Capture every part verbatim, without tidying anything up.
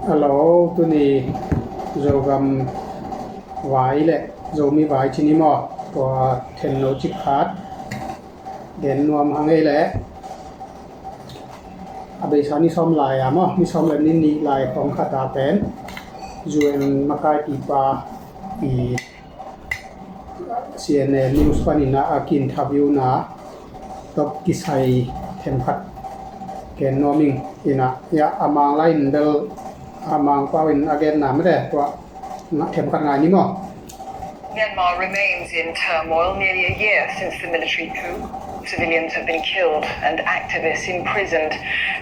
Hello, tuni Zogam vai le Zomi vai ci ni maw, tua thenno cik khat gen nuam hang ei le. A beisa ni sawm lai a maw, ni sawm le ni nih lai khawng khat a pen U N makaipipa i C N A News panin a ki-interview na tawh kisai themkhat gen nuam ing. Ina, ya, a mang lai in bel, a mang pau in a gen na mede, tua themkhat ngai ni maw. Myanmar remains in turmoil nearly a year since the military coup. Civilians have been killed and activists imprisoned.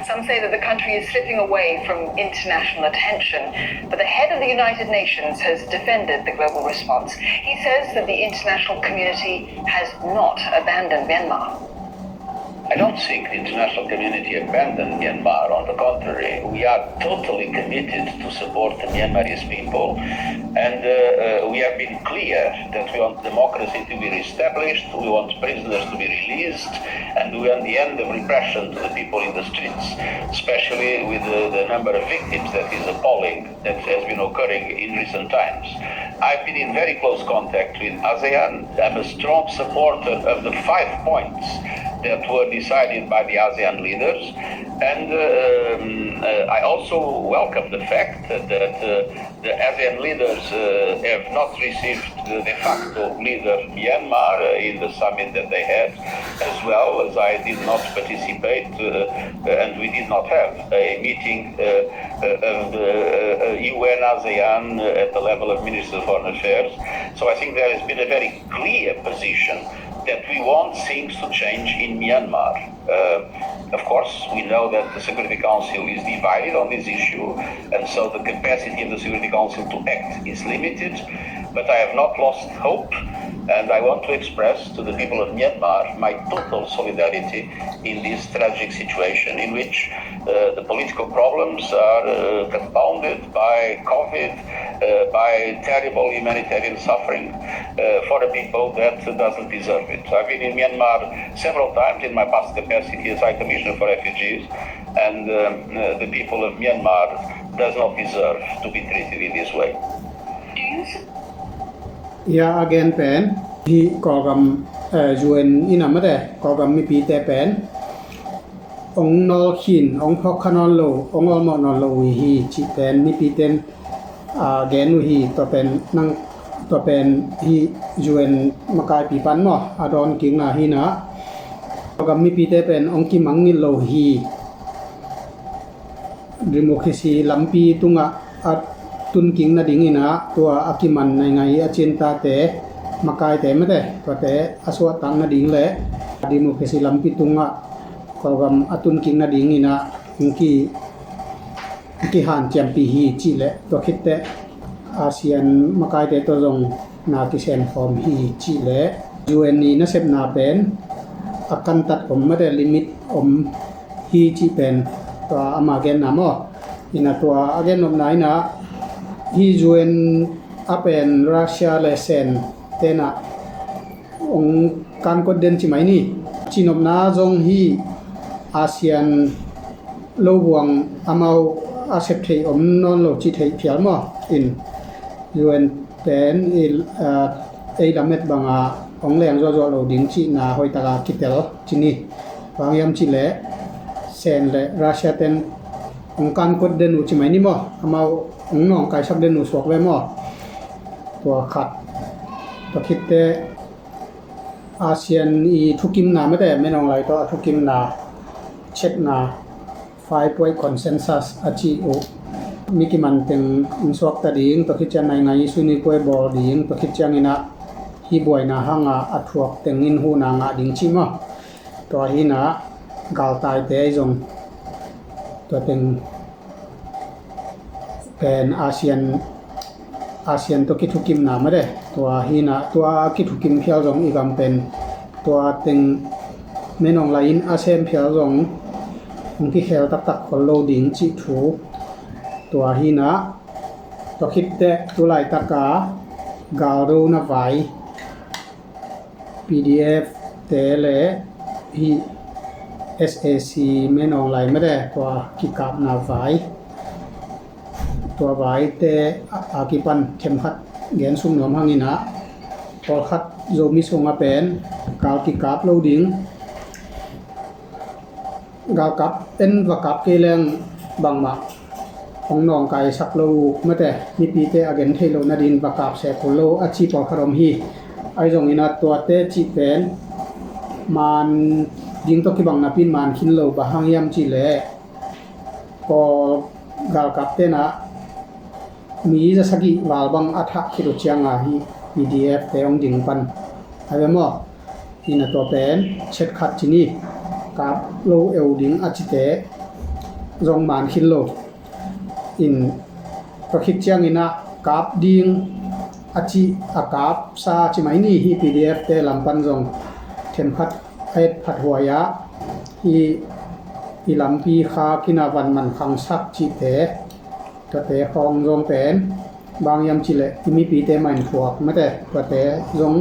Some say that the country is slipping away from international attention, but the head of the United Nations has defended the global response. He says that the international community has not abandoned Myanmar. I don't think the international community abandoned Myanmar. On the contrary, we are totally committed to support the Myanmarese people, and uh, uh, we have been clear that we want democracy to be reestablished, we want prisoners to be released, and we want the end of repression to the people in the streets, especially with the, the number of victims that is appalling that has been occurring in recent times. I've been in very close contact with ASEAN. I'm a strong supporter of the five points that were decided by the ASEAN leaders. And uh, um, uh, I also welcome the fact that uh, the ASEAN leaders uh, have not received the de facto leader Myanmar uh, in the summit that they had, as well as I did not participate uh, uh, and we did not have a meeting uh, uh, of the uh, uh, U N ASEAN uh, at the level of Ministers of Foreign Affairs. So I think there has been a very clear position that we want things to change in Myanmar. Uh, of course, we know that the Security Council is divided on this issue, and so the capacity of the Security Council to act is limited. But I have not lost hope, and I want to express to the people of Myanmar my total solidarity in this tragic situation in which uh, the political problems are uh, compounded by COVID, uh, by terrible humanitarian suffering uh, for a people that doesn't deserve it. I've been in Myanmar several times in my past capacity as High Commissioner for Refugees, and uh, uh, the people of Myanmar does not deserve to be treated in this way. Ia a gen pen hi Kawlgam eh, U N in a mate Kawlgam mipite pen ong nawl khin, ong phawk kha nawn lo, ong awlmawh nawn lo uh hi cih pen mipite in a gen uh hi. Tua pen nang, tua pen hi U N makaipipa in maw a dawn kikna hi na. Kawlgam mipite pen ong kimangngilh lo hi. Democracy lampi tungah a tun kik nadingin ah tua a kiman naingai a cintate, makaite mate tuate a suahtak nading le democracy lampi tungah Kawlgam a tun kik nadingin ah hong ki, hong kihanciampih hi cih leh tua khitteh ASEAN makaite tawh zong na kisemkhawm hi cih leh U N i nasepna pen a kantat om mate limit om hi cih pen tua ama genna maw. Ina tua a gennopna ina hi U N a pen Russia le Sen tenah ong kankot den ci mai ni. Cinopna zong hi ASEAN lo buang amau a sep theih om nawn lo ci theih phial maw. In U N pen i, ah, ei lamet banga ong leng zuahzuah lo ding cihna hoihtaka kitel ci ni. Bang hiam cih leh Sen le Russia ten ong kankot den uh ci mai ni maw. Amau ong nawngkaisak den uh suak ve maw. Tua khat. Tua khitteh ASEAN i thukimna mate Min Aung Hlaing tawh a thukimna, chetna, five point consensus a ci uh. Mi kiman teng ong suakta ding, tua khit ciang naingai sunipue bawl ding, tua khit ciangin ah hi buaina hanga a thuak tengin huhna ngah ding ci maw. Tua hi na galtaite ahi zong tua teng pen ASEAN, ASEAN tawh kithukimna mate tua hi na tua kithukim phial zong i gam pen tua teng Min Aung Hlaing in a sem phial zong hong kikhel taktak khol lo ding cih thu. Tua hi na tua khitteh tulaitaka galdona vai PDF te le hi SAC Min Aung Hlaing mate tua kikapna vai. Tua vaite a, a kipan themkhat gen suk nuam hangin ah, pawlkhat Zomi sungah pen gal kikap lo ding, galkap en va kap kei leng bangmah hong nawngkaisak lo uh, mate, mipite a gen theih loh nadin va kap seh kul lo a ci pawlkhat om hi. Ahi zongin ah tuate cih pen maan ding tawh kibang napi in maan khin lo, bang hang hiam cih leh Kawl galkap tenah mi za sagih val bang a thah khit uh ciangah hih P D F te hong ding pan a ve maw? Ina tua pen chet khat ci ni, kap lo eu ding a cite zong maan khin lo. In tua khit ciangin ah kap ding a ci, a kapsa ci mai ni. Hih P D F te lam pan zong themkhat a et phat huai ah hih i lampi khak in ah van man khangsak cihte, tuate khawng zong pen bang hiam cih leh i mipite mah in thuak, mate, tuate zong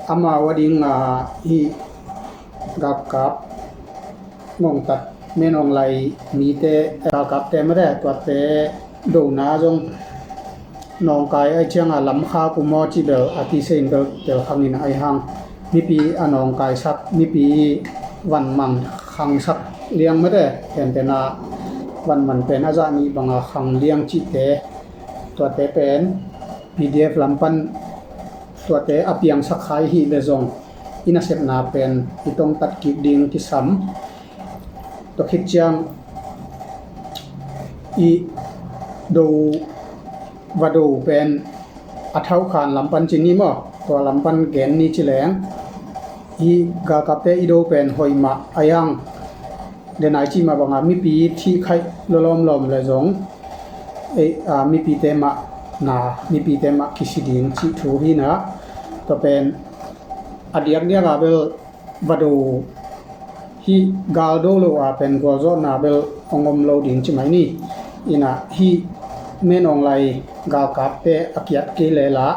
amau a ding a, hih galkap ngongtat, Men Aung Hlaing mite, galkapte, mate, tuate dona zong nawngkai ahih ciangah lam khak uh maw cih bel a kisei in bel tel khang in, ahi hang mipi a nawngkaisak, mipi van man khangsak liang, mate, gentehna van man pen a zah nih banga khang liang cihte, tuate pen P D F lam pan tuate a piangsak kha i hih leh zong i nasepna pen i tongtat kik ding kisam. Tua khit ciang i do, va do pen a thauhkhan lam pan ci ni maw? Tua lam pan gen ni ci leng, i galkapte i do pen hoih mah, ahi hang denai cih mah bangah mipi thih khaih lawlawm lawm leh zong, ei, a, mipite mah na, mipite mah kisi ding cih thu hi na. Tua pen a diakdiak a bel va do, hih gal do lo a pen gualzawhna bel hong om lo ding ci mai ni. Ina hih Men Aung Hlaing galkapte a kiat kei leh lah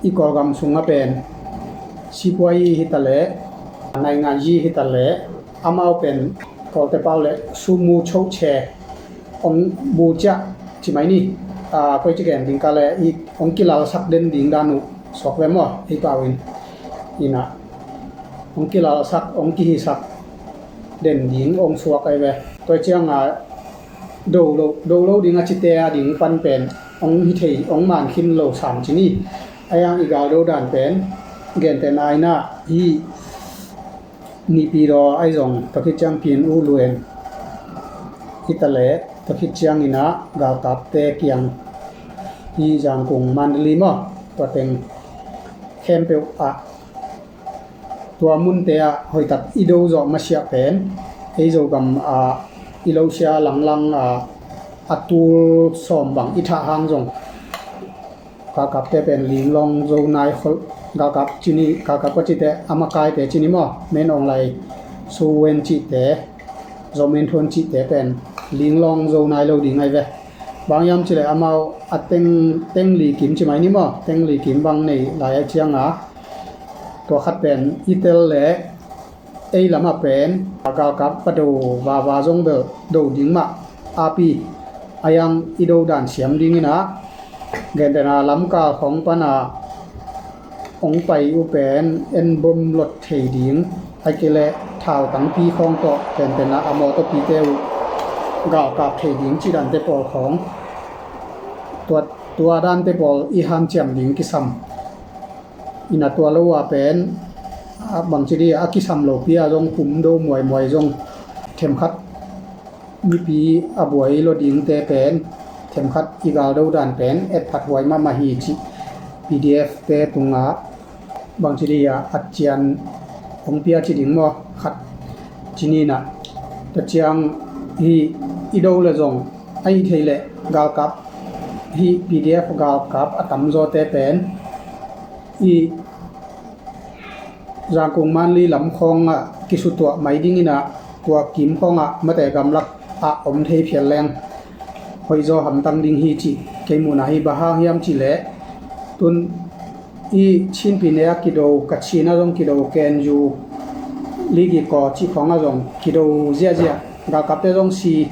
i Kawlgam sungah pen sipuayi hi ta leh, nainganyi hi ta leh, amau pen Kawlte pau leh sumu chohche hong bu ciah ci mai ni. A, koi ci gen ding ka leh i hong kilalsak den ding dan uh suak ve maw, ei pau in. Ina hong kilalsak, hong kihisak den ding hong suak ahi ve. Tua ciangah do lo, do lo ding a cite a ding pan pen hong hi thei, hong maan khin lo sam ci ni. Ahi hang i gal do dan pen gentehna in ah hih Nipi daw ahi zong tua khit ciang Pyin Oo Lwin hi ta leh, tua khit ciangin ah galkapte kiang hih Zangkung, Mandalay maw, tua teng khempeuh ah tua munte ah hoihtak i do zawh masiah pen ei Zogam ah i lo sia langlang ah a tul sawm bang i thah hang zong galkapte pen linglawng zo nai khol, galkap ci ni, galkap ka cite a makaite ci ni maw, Men Aung Hlaing, Suu Win cihte, Zaw Min Thun cihte pen linglawng zo nai lo ding ahi ve. Bang hiam cih leh amau a teng, teng li kim ci mai ni maw, teng li kim bang nei lai ahih ciangah tua khat pen i tel leh ei lamah pen galkap va do vava zong bel do ding mah api, ahi hang i do dan siam dingin ah gentehna lamkal khawng pan ah hong pai uh pen en bom lot thei ding, ahih kei leh thau tangpi khawng tawh gentehna a mawtawpite uh galkap thei ding cih dante pawl khawng, tua, tua dante pawl i hanciam ding kisam. Ina tua lo a pen, a, bangci dih a kisam lopi a zong pum do muaimuai zong themkhat mipi a buai lo dingte pen themkhat i gal do dan pen et phat huai mahmah hi cih P D F te tungah bangci dih a, a cian hong pia ci ding maw, khat ci ni na. Tua ciang hih i do leh zong ahih theih leh galkap, hih P D F galkap a tamzawte pen i Zangkung Mandalay lam khawngah kisutuah mai dingin ah tua kim khawngah mate gamlak ah om thei phial leng hoihzaw hamtang ding hi cih kei muhna hi. Bang hang hiam cih leh tun i Chin Pyine a kido, Kachin ah zong kido, K N U, Ligi kaw cih khawngah zong kido ziahziah, galkapte zong si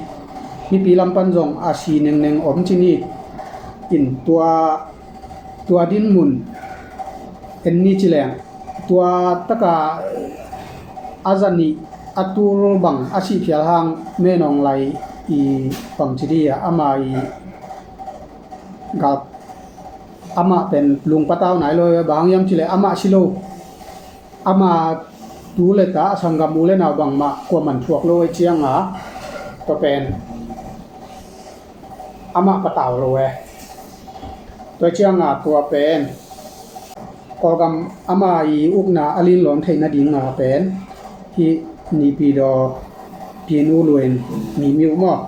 Mipi lam pan zong a si nengneng om ci ni. In tua, tua dinmun en ni ci leng, tua taka a za nih a tul bang a sih phial hang Menawng Lai i bang ci dih a, ama i gal, amah pen lungpatau nai lo e, bang hang hiam ci leh amah si lo. Ama tu le ta, a sanggam u le nau bangmah kuaman thuak lo e cianga, tua pen amah patau lo e. Tua cianga tua pen Kawlgam ama i ukna a linlawm theih nadinga pen hih Nipidaw, Pinu Luin, Mimiu maw,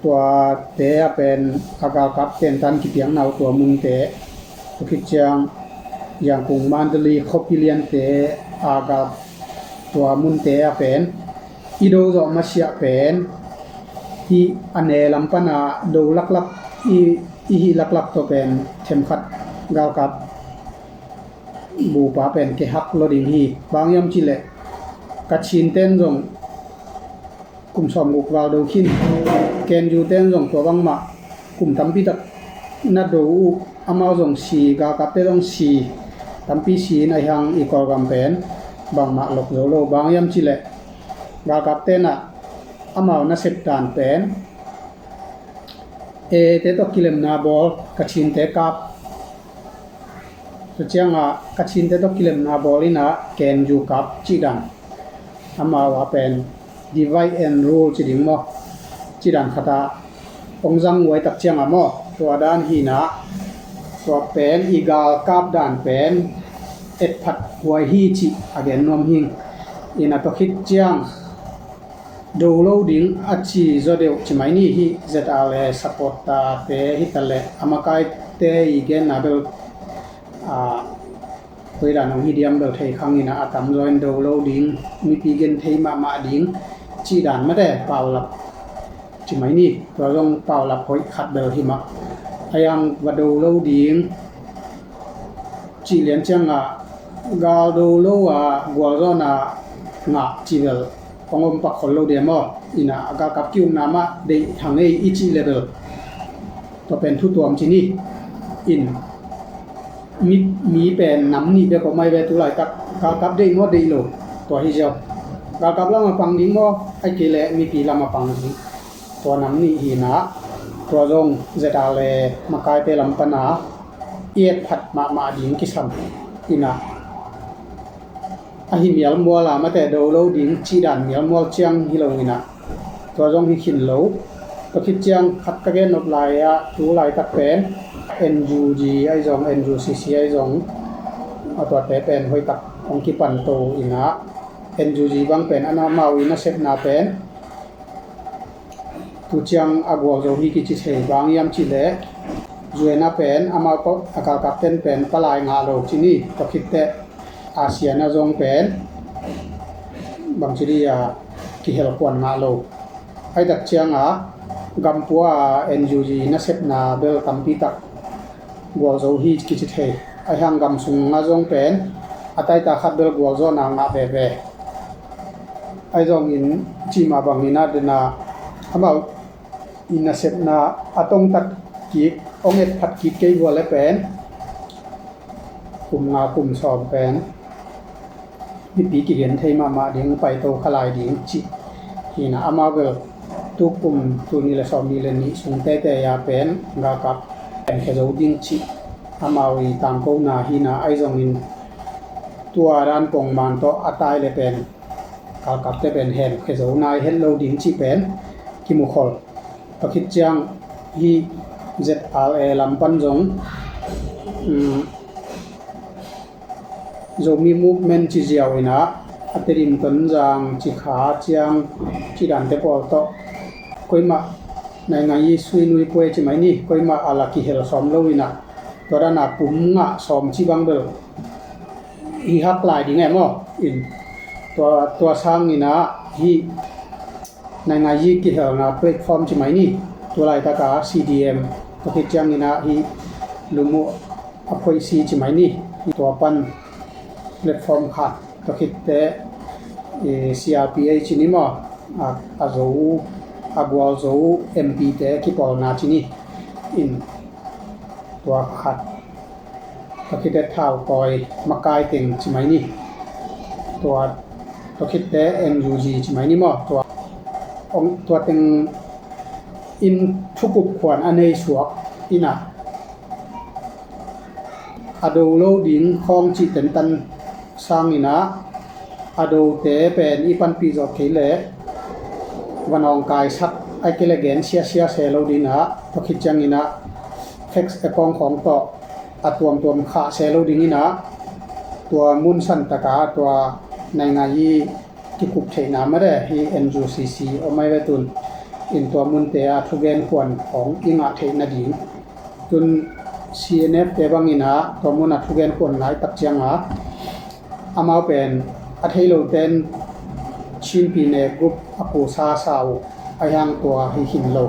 tuate a pen a galkap tentan kipiakna uh tua munte, tua khit ciang Yangon, Mandalay khuapi liante a gal, tua munte a pen i do zawh masiah pen hih a ne lam pana do laklak i, i hih laklak tawh pen themkhat galkap bupa pen kehak lo ding hi. Bang hiam ci leh Kachin ten zong kum sawmguk val do khin, Kenju ten zong tua bangmah kum tampi tak na do uh, amau zong si, galkapte zong si, tampi si in, ahi hang i Kawlgam pen bangmah lok zo lo. Bang hiam ci leh galkap tenah amau nasep dan pen Ete tawh kilemna bawl, Kachinte kap. Tua ciangah Kachinte tawh kilemna bawl inah Kenju kap cih dan. Amau a pen divide and rule ci ding maw, cih dan khatah hong zang uh a, tak ciangah maw, tua dan hinah, tua pen i galkap dan pen etphat huai hi cih a gen nuam hing. Inah tua khit ciang do lo ding a ci zaw deuh ci mai ni. Hih Z R A supporter-te hi ta leh a makaite i genna bel, a, koi dan hong hi diam bel thei khang inah, a tamzaw in do lo ding, mipi gen thei mahmah ding cih dan mate paulap ci mai ni. Tua zong paulap hoih khat bel hi mah. A yang va do lo ding cih lian ciangah gal do lo a gualzawhna ngah cih bel hong om pak khol lo dia maw? Inah a galkap ki-ukna mah deih thang ei i cih leh bel tua pen thu tuam ci ni. In mi, mi pen nam nih bek om ai ve, tu laitak galkap deih maw, deih lo, tua hi ziau. Galkap lam a pang ding maw, ahih kei leh mipi lam a pang ding, tua nam nih hinah, tua zong Z R A makaite lam pana i etphat mahmah ding kisam inah, ahi mialmual a mate do lo ding cih dan mialmual ciang hi lo inah, tua zong hi khin lo. Tua khit ciang khat ka gen nop lai-ah, tu laitak pen N U G ahi zong, N U C C ahi zong, a tuate pen hoihtak hong kipan to inah, N U G bang pen a na mau i nasepna pen tu ciang a gualzo hi kici thei. Bang hiam cih leh U N a pen amau tawh a galkap ten pen palai ngah lo ci ni. Tua khit teh ASEAN a zong pen bangci dih a kihel kuan ngah lo. Ahih tak ciangah gampua a N U G nasepna bel tampi tak gualzo hi kici thei. Ahi hang gam sungah zong pen a taita khat bel gualzawhna ngah veve. Ahi zongin cih mah bangin a dena amau i nasepna a tongtat kik, hong etphat kik kei vua le pen kum nga kum sawm pen mipi kigen thei mahmah ding, paito kha lai ding cih hinah, amau bel tu kum, tul nih le sawm nih le nih sung teitei a pen galkap hemkhia zo ding cih amau i tangkona hinah. Ahi zongin tua dan pongman tawh a tai le pen galkapte pen hemkhia zo nai het lo ding cih pen kimu khol. Tua khit ciang hih Z R A lam pan zong, um, Zomi Movement ci ziau inah, a Tedim, Tonzang, Cikha, Ciang cih dante pawl tawh koimah naingai i sui nui pue ci mai ni, koimah a la kihel sawm lo inah, tua dana pum ngah sawm cih bang bel hi hak lai ding e maw? In tua, tua sang inah hih naingai i kihelna platform ci mai ni. Tu laitaka C D M, tua khit ciang inah hih Lumuh a phoih si ci mai ni. Tua pan platform khat, tua khit teh, eh, C R P H ci ni maw? A, a Zo, a gualzo M P te kipawlna ci ni. In tua khat, tua khit teh thautawi makai teng ci mai ni. Tua, tua khit teh N U G ci mai ni maw. Tua, ong, tua teng in thukup khuan a nei suak in ah, a do lo ding khawng cih tentan sangin ah, a dote pen i panpih zawh kei leh va nawngkaisak, ahih kei leh gen siasia se lo ding ah, tua khit ciangin ah tax account khawng tawh a tuamtuam khah se lo dingin ah, tua mun san tak a tua naingngayi kikup theihna mate hi N U C C om ahi ve tun. In tua munte a thugen khuan khawng i ngah theih nading, tun C N F te bangin ah tua mun a thugen khuan ngai tak ciang a, amau pen a thei lote'n Chin Pyine Group a kusa sa uh, a hiang tua hi khin lo,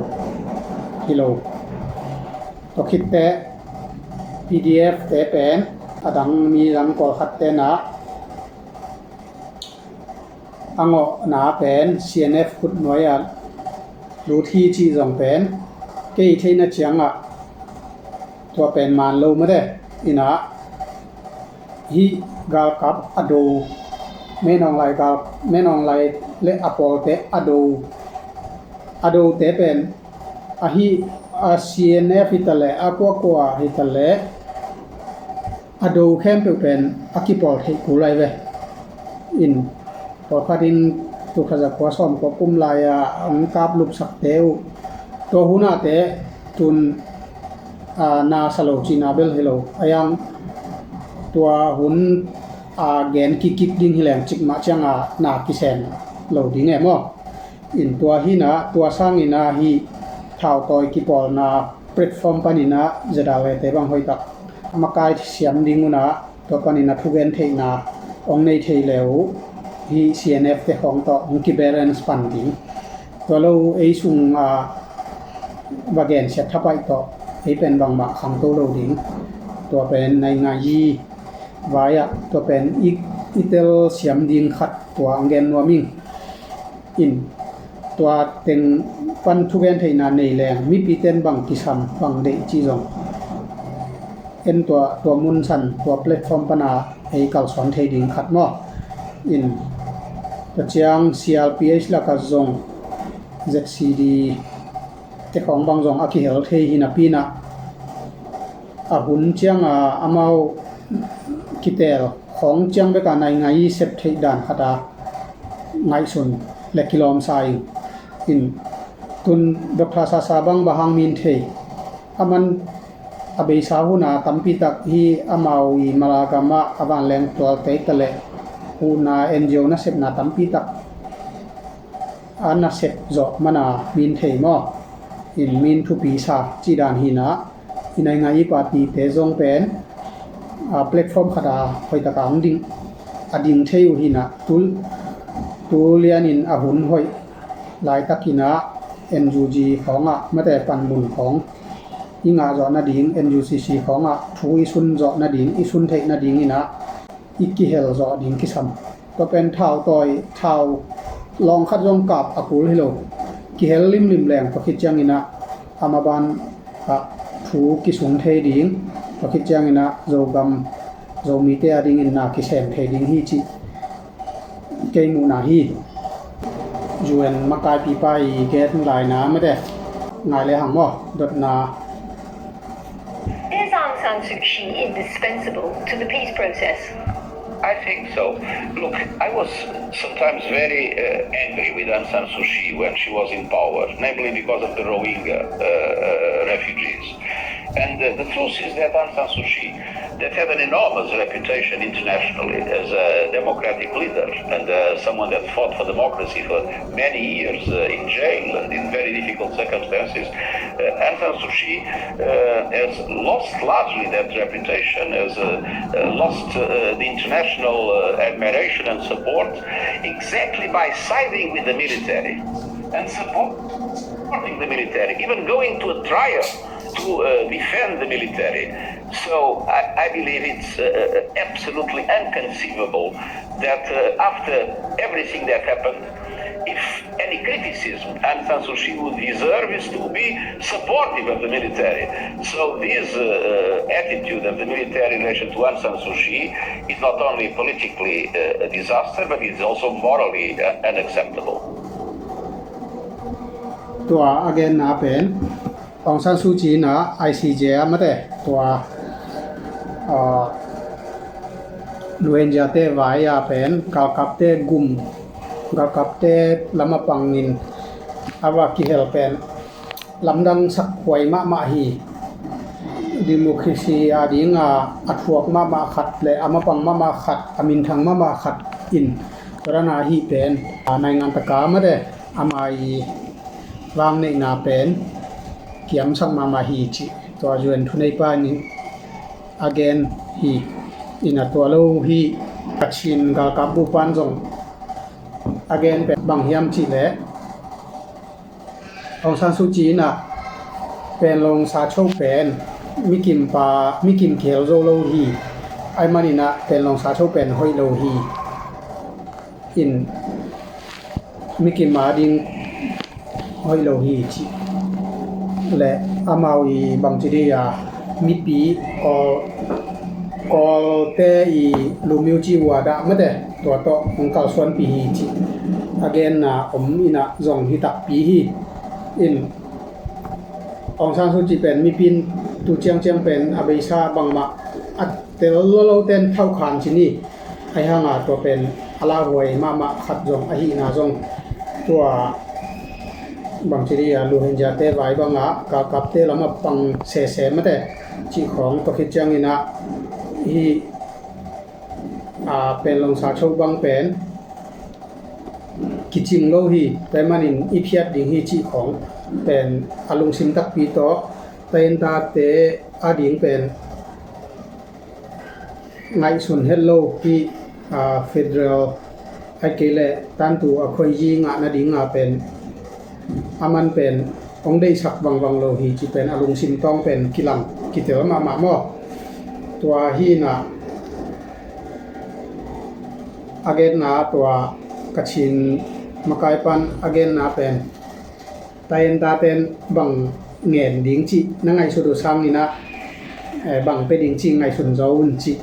hi lo. Tua khit teh P D F te pen a dang mi dang pawlkhat te'n ah a ngawhna pen C N F khutnuai ah lut hi cih zong pen kei theihna ciang ah tua pen man lo mate. In ah hih galkap a do, Min Aung Hlaing gal, Min Aung Hlaing le a pawlte a do, a dote pen ahi, a C N F hi ta leh, a kuakua hi ta leh, a do khempeuh pen a kipawl theih kul ahi ve. In pawlkhat in tul khat za kua sawm kua kum lai-a hong kaplupsakte uh, tua hun ah teh tun, a, na sa lo cihna bel hi lo. A hiang tua hun a gen kikik ding hi leng cikmah ciang a na kisem lo ding e maw. In tua hi-in ah, tua sangin ah hih thautawi kipawlna platform panin ah Z R A te bang hoihtak a makai siam ding un ah, tua panin a thugen theihna hong nei thei le uh, hih C N F te khawng tawh hong kibalance pan ding. Tua lo ei sung a va gensiat thapaih tawh ei pen bangmah khangto lo ding. Tua pen naingngayi vai-ah tua pen i, i telsiam ding khat tua hong gen nuam ing. In tua teng pan thugen theihna nei leng mipite'n bang kisam, bang deih cih zong en tua, tua mun san, tua platform pan a ei kalsuan thei ding khat maw. In tua ciang C R P H lak ah zong Z C D te khawng bang zong a kihel thei hi napi-in ah, a hun ciang a amau kitel khawng ciang bek a naingngayi sep theih dan khat a ngaihsun le kilawm sa ing. In tun Doctor Sasa bang bang hang min thei, aman a beisa hun a tampi tak hi amau i Malay gam ah a vanleng tualte hi ta leh huhna, N G O nasepna tampi tak a nasep zawh man a min thei maw. In min thupi sa cih dan hi-in ah, i naingngayi party te zong pen, a, platform khat a hoihtak a hong ding, a ding thei uh hi-in ah, tu, tu lianin a hun hoih laitakin ah N U G khawng ah mate panmun khawng i ngah zawh nading, N U C C khawng ah thu i sun zawh nading, i sun theih nadingin ah i kihel zawh ding kisam. Tua pen thautawi, thau lawng khat zong kap a kul hi lo. Kihel limlim leng tua khit ciangin ah a maban ah thu kisung thei ding, tua khit ciangin ah Zogam, Zomite a dingin na kisem thei ding hi cih kei muhna hi. U N makaipipa i gen laina mate ngai le hang maw, dotna. Is Aung San Suu Kyi indispensable to the peace process? I think so. Look, I was sometimes very uh, angry with Aung San Suu Kyi when she was in power, namely because of the Rohingya uh, uh, refugees. And uh, the truth is that Aung San Suu Kyi, that had an enormous reputation internationally as a democratic leader and uh, someone that fought for democracy for many years uh, in jail and in very difficult circumstances, uh, Aung San Suu Kyi uh, has lost largely that reputation, has uh, uh, lost uh, the international uh, admiration and support exactly by siding with the military and supporting the military, even going to a trial to uh, defend the military. So I, I believe it's uh, absolutely inconceivable that uh, after everything that happened, If any criticism Aung San Suu Kyi would deserve is to be supportive of the military. So this uh, attitude of the military in relation to Aung San Suu Kyi is not only politically uh, a disaster, but it's also morally uh, unacceptable. Tua a genna pen Aung San Suu Kyi in a I C J a mate tua Rohingya te vai a pen galkapte gum, galkapte lam a pangin a va kihel pen lamdang sak huai mahmah hi. Democracy a dinga a thuak mahmah khat le a mapang mahmah khat, a minthang mahmah khat in tua dan a hih pen a naingan taka mate ama i vangneihna pen kiamsak mahmah hi cih tua U N thuneipa in a gen hi. In a tua lo hi, Kachin galkap bupan zong a gen pen bang hiam cih leh Aung San Suu Kyi in a Panglong Sacho pen mikim pa, mikim kihel zo lo hi. Ai manin a Panglong Sacho pen hoih lo hi. In mikim a ding hoih lo hi cih le amau i bangci dih a mipi Kawl, Kawlte i lumiu ci ua dah mate tua tawh hong kalsuanpih hi cih a genna om in a zong hi takpi hi. In Aung San Suu Kyi pen mipi in tu ciangciang pen a beisa bangmah a tel lolo ten thauhkhan ci ni. Ahi hanga tua pen a lauhuai mahmah khat zong ahihna zong tua bangci dih a Rohingya te vai banga galkapte lam a pang sese mate cih khawng tua khit ciangin a hi a Panglong Sacho bang pen kicing lo hi. Tua manin i phiat ding hi cih khawng pen a lungsim takpi tawh taintate a ding pen ngaihsun het lo hi. A federal ai kei le tantu a khoiyi ngah nadinga pen a man pen hong deihsak vangvang lo hi ci pen a lungsim tawng pen kilang kitel mahmah maw? Tua hi na a genna tua Kachin makai pan a genna pen taintaten bang ngen ding cih na ngaihsut uh sangin a bang pe ding cih ngaihsun zo un cih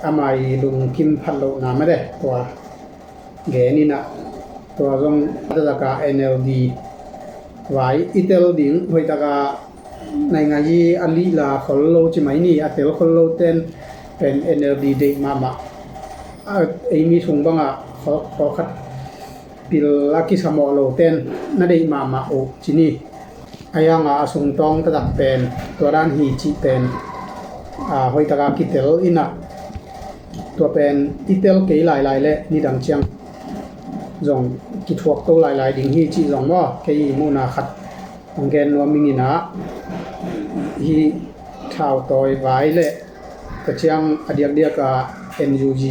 ama i lungkim phat lohna mate tua gen in a tua zong a taktak a N L D vai i tel ding hoihtaka naingai hi a lihla khol lo ci mai ni a tel khol lo ten pen N L D deih mahmah. Eimi sung bangah khol khat pil a kisamawh lo ten na deih mahmah uh ci ni. A hianga a sungtawng taktak pen tua dan hi cih pen a hoihtaka kitel in a tua pen i tel kei lailai le nidang ciang zong kithuak to lailai ding hi cih zong maw kei i muhna khat hong gen nuam ing in a hi thau tawi vai le ka ciang a diakdiak a N U G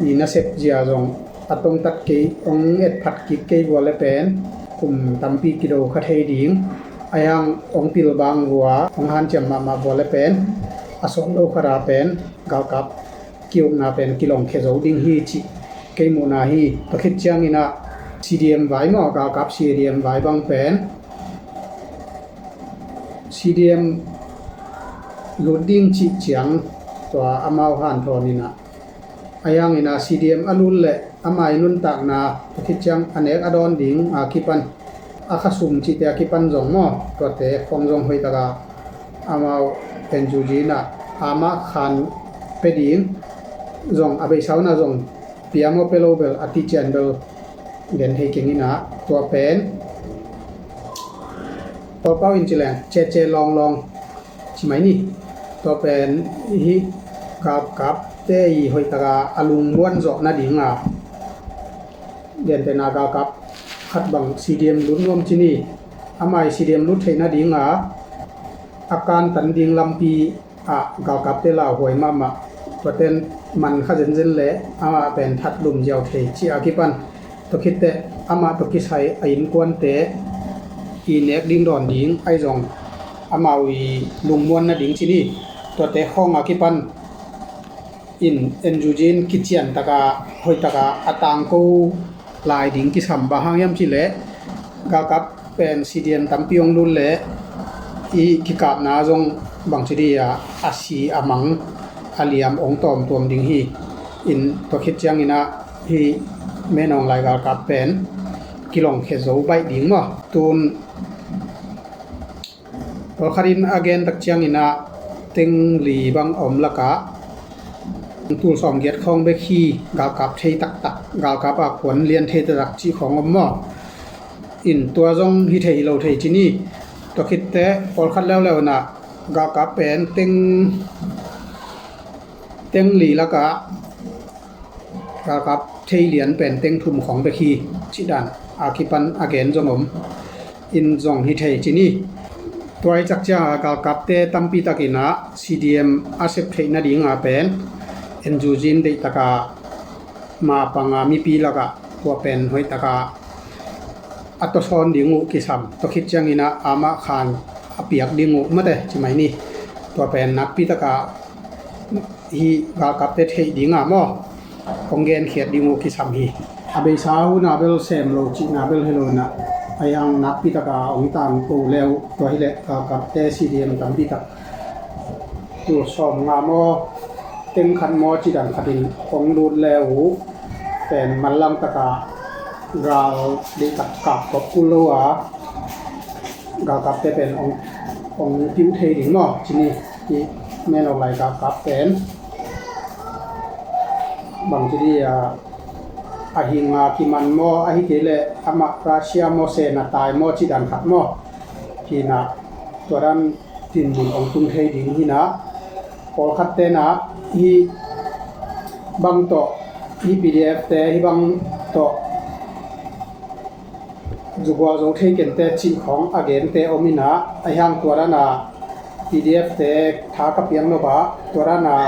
i nasep zia zong a tongtat kei hong etphat kik kei vua le pen kum tampi kido kha thei ding a hiang hong pil bang vua hong hanciam mahmah vua le pen a sawt lo khata pen galkap kiukna pen kilong khia zo ding hi cih kei muhna hi. Tua khit ciangin a C D M vai maw galkap C D M vai bang pen C D M lut ding cih ciang tua amau hanthawn in a a hiangin a C D M a lut leh ama i nuntakna tua khit ciang a nek a dawn ding a kipan a khasum cihte a kipan zong maw tuate khong zong hoihtaka amau N U G in a ama khan pe ding zong a beisa un a zong pia maw pe lo bel a tician bel gen thei keng in a tua pen Pawlpau in ci leng cece lawnglawng ci mai ni. Tua pen hih galkapte i hoihtaka a lungmuan zawh nadinga gentehna galkap khat bang C D M lut nuam ci ni. Ama i C D M lut theih nadinga a kantan ding lampi ah galkapte lauhuai mahmah tuaten man kha zenzen le amah pen that lum ziau thei ci a kipan tua khitteh amah tua kisai a innkuante i nek ding dawn ding ahi zong amau i lungmuan nading ci ni. Tuate khawng a kipan in N U G in kician taka hoihtaka a tangko lai ding kisam. Bang hang hiam cih leh galkap pen C D M tampi hong lut leh i kikapna zong bangci dih a, a si a mang a liam hong tawmtuam ding hi. In tua khit ciangin ah hih Min Aung Hlaing galkap pen kilongkhia zo baih ding maw. Tun pawlkhat in a gen tak ciangin ah teng li bang a om lakah tul sawmgiat khawng bek hi galkap thei taktak, galkap a kuan lian thei taktak cih khawng om maw. In tua zong hi thei hi lo thei ci ni. Tua khitteh pawlkhat leuleu in ah galkap pen teng, teng li lakah galkap thei lian pen teng thum khawng bek hi cih dan a kipan a gen zong om. In zong hi thei ci ni. Tua hi tak ciangin galkapte tampi takin ah C D M a sep theih nading a pen N U G in deih taka mapang a mipi lakah tua pen hoih taka a tawsawn ding uh kisam. Tua khit ciangin ah amah khan a piak ding uh mate ci mai ni. Tua pen nakpi taka hih galkapte theih ding a maw, hong genkhiat ding uh kisam hi. A beisa hun a bel sem lo cihna bel hi lo in ah, a hiang nakpi taka hong tangko le uh, tua hi leh galkapte C D M tampi tak tul sawmnga maw, teng khat maw cih dan khat in hong lut le uh pen manlang taka gal deih tak kap kop kul lo a, galkapte pen hong, hong piu thei ding maw ci ni. Hih Min Aung Hlaing galkap pen bangci dih a, a hing a kiman maw, ahih kei leh amah Russia maw, sena tai maw cih dan khat maw, hi in ah tua dan dinmun hong tung thei ding hi in ah, pawlkhatte in ah hih bang tawh, hih P D F te hih bang tawh zugual zo thei kente cih khawng a gente om in ah, a hiang tua dan a P D F te tha ka piak nop a, tua dan a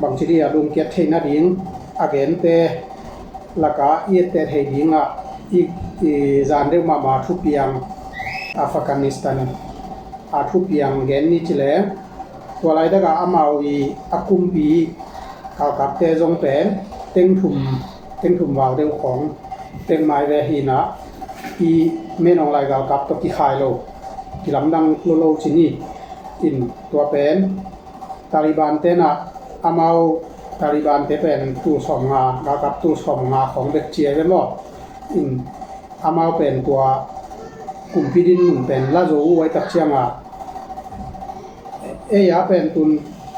bangci dih a lungkiat theih nading a gente lakah i etteh theih ding ah i, i zan deuh mahmah thupiang, Afghanistan a thupiang gen ni ci leng, tua laitak ah amau i a kumpi galkapte zong pen teng thum, teng thum val deuh khawng teng mai ve hi in ah, i Min Aung Hlaing galkap tawh kikhai lo, kilamdang lo lo ci ni. In tua pen Taliban te in ah, amau Taliban te pen tul sawmnga, galkap tul sawmnga khawng bek ci ai ve maw. In amau pen tua kumpi dinmun pen la zo uh ai tak ciangin, ei a pen tun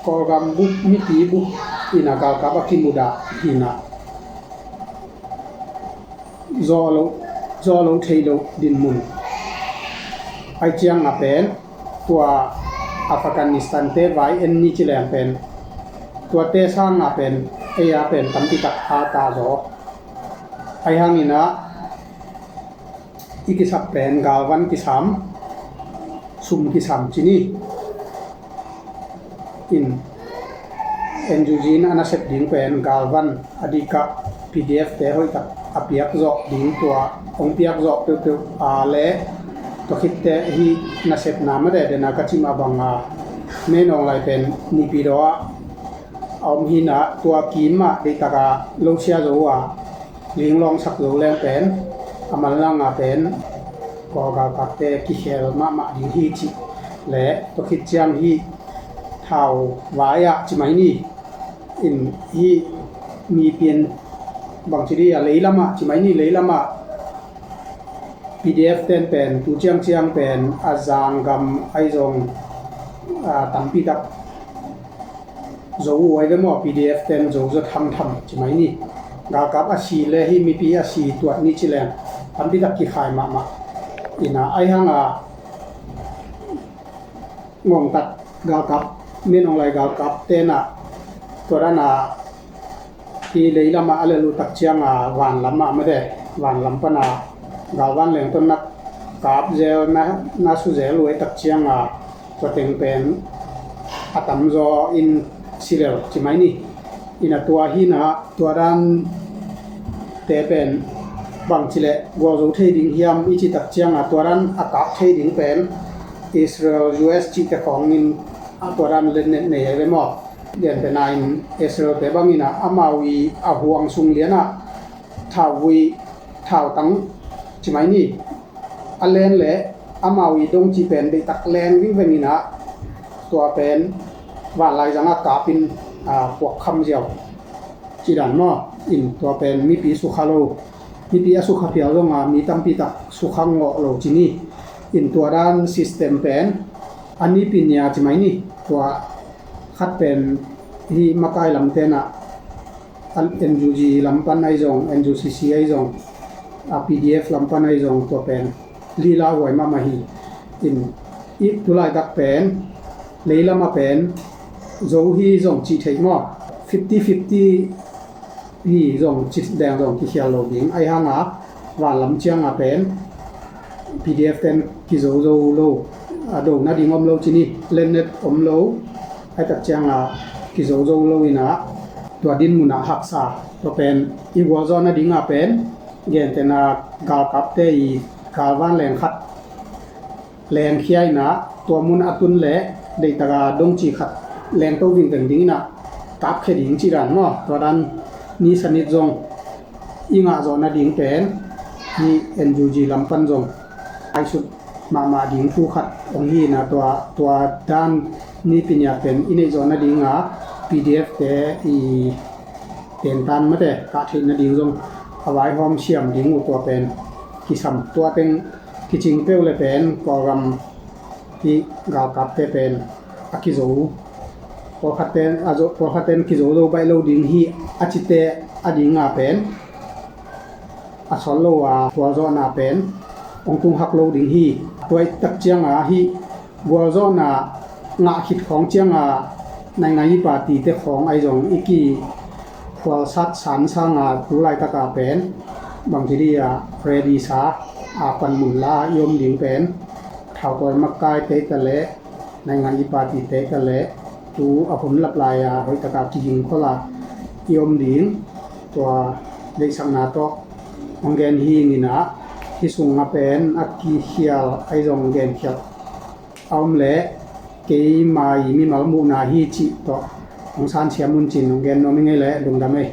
Kawlgam bup, mipi bup in ah galkap a kimudah hi in ah, zawh lo, zawh lo thei lo dinmun. Ai ciangin pen tua Afghanistan te vai en ni ci leng pen, tuate sangin pen ei a pen tampi tak a ta zaw. Ai hangin ah i kisap pen galvan kisam, sum kisam ci ni. In N U G in a nasep ding pen galvan a dikah P D F te hoih tak a piak zawh ding, tua hong piak zawh peuhpeuh a le, tua khitteh hih nasepna mah denden a ka cih mah bangin Min Aung Hlaing pen Naypyidaw ah a om hi in ah, tua kim ah deihtak a lo sia zo a, linglawng sak zo leng pen a manlang a pen Kawl galkapte kikhel mahmah ding hi cih le, tua khit ciang hih thau vai ah ci mai ni. In hih mi pian bangci dih a, leilam ah ci mai ni, leilam ah P D F ten pen tu ciangciang pen a zanggam ahi zong, a, tampi tak zo uh ai ve maw, P D F ten zo zaw thamtham ci mai ni. Galkap a si le hih mipi a si tuat ni ci leng tampi tak kikhai mahmah. In ah ai hangin ngongtat galkap, Min Aung Hlaing galkap ten ah tua dan a hih leilam ah a lel uh tak ciangin vanlam ah mate, vanlam pan a galvan lengton na kap zel, na, na su zel uh ai tak ciangin tua teng pen a tamzaw in si lel ci mai ni. In ah tua hi in ah tua dan te pen bangci leh gualzo thei ding hiam i cih tak ciangin tua dan a kap thei ding pen Israel, U S cihte khawng in a tua dan letnet nei ai ve maw. Lianpen a in Israel te bangin ah amau i a huang sung lian ah thauvui, thautang ci mai ni, a len le amau i dong ci pen deihtak len vingveng in ah, tua pen vanlai zang a kap in, a, puak kham ziau ci dan maw. In tua pen mipi sukha lo, mipi a sukha phial zong a mi tampi tak sukha ngawh lo ci ni. In tua dan system pen a nipi nia ci mai ni. Tua khat pen hih makai lam ten ah, a, N U G lam pan ahi zong, N U C C ahi zong, a, P D F lam pan ahi zong, tua pen lila huai mahmah hi. In, i tulaitak pen leilam a pen zo hi zong cih theih maw? Fifty fifty hi zong cih deng zong kikhial lo ding. Ahi hang a vanlam ciang a pen P D F ten kizo zo lo, a, do nading om lo ci ni, lennet om lo. Ahi tak ciang a kizo zo lo in ah, tua din mun ah haksa, tua pen i gualzawh nading a pen gentehna galkapte i galvan leng khat lengkhia in ah, tua mun a tun le deihtak a dong ci khat lengto vingveng ding in ah kapkhia ding ci dan maw. Tua dan ni sanit zong i ngah zawh nading pen hih N U G lam pan zong aisut mahmah ding thu khat hong hi in ah, tua, tua dan nipi nia pen i neih zawh nading a P D F te i tentan mate kah theih nading zong a vaihawm siam ding uh, tua pen kisam. Tua teng kicing peuh le pen Kawlgam hih galkapte pen a kizo, pawlkhat ten a zo, pawlkhat ten kizo zo baih lo ding hi a cite a ding a pen a sawt lo a gualzawhna pen hong tunghak lo ding hi. Tua i tak ciang a hih gualzawhna ngah khit khawng ciang a naingngai i party te khawng ahi zong i kiphualsat san sang a, tulaitak a pen bangci dih a ready sa a, panmun la i om ding pen thautawi makai te ta leh naingngai i party te ta leh tu a hun lap lai a hoihtak a kiging khol a i om ding. Tua deihsakna tawh hong gen hi ing in ah, hih sung a pen a kikhial ahi zong genkhial a om leh keima i mimal muhna hi cih tawh hong sansiam un ci-in hong gen nuam ing ei leh. Lungdam ei.